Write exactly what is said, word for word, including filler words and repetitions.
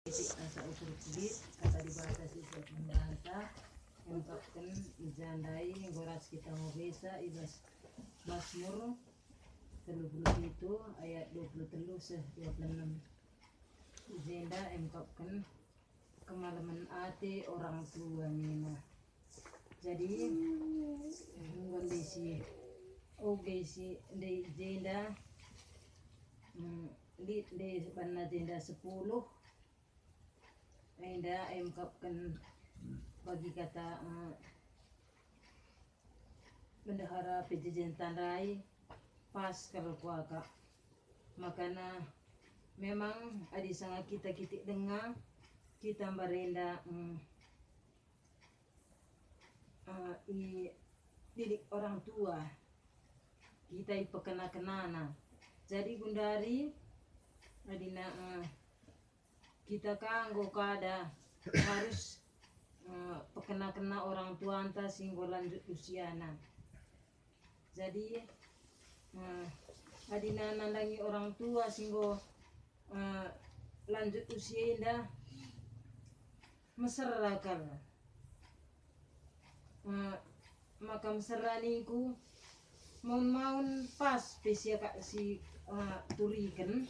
Asa ukur pelit, kata Dibata si siap membanta, ungkapken i ja ndai enggo ras kita ngogesa i bas Masmur telu puluh pitu ayat dua puluh telu seh dua puluh enam. I jenda ungkapken kemalemen ate orang tua nina. Jadi, enggo ndai si, oge si ndai jenda, mm, lit ndai banna jenda sepuluh, enda ungkapken bagi kata, eh, bendahara P J J N Tandai, pas kal kuakap. Makana memang adi sanga kita kitik denga, kita mbarenda, mm, eh, i didik orang tua, kita ipekena-kenana. Jadi gundari adina, eh, kita ka enggo kada harus, eh, pekena-kena orang tuanta si enggo lanjut usiana. Jadi, eh, adina nandangi orang tua si enggo, eh, lanjut usia enda, mesera kal. Eh, maka mesera ningku, maun-maun pas pe si akap si, eh, turiken,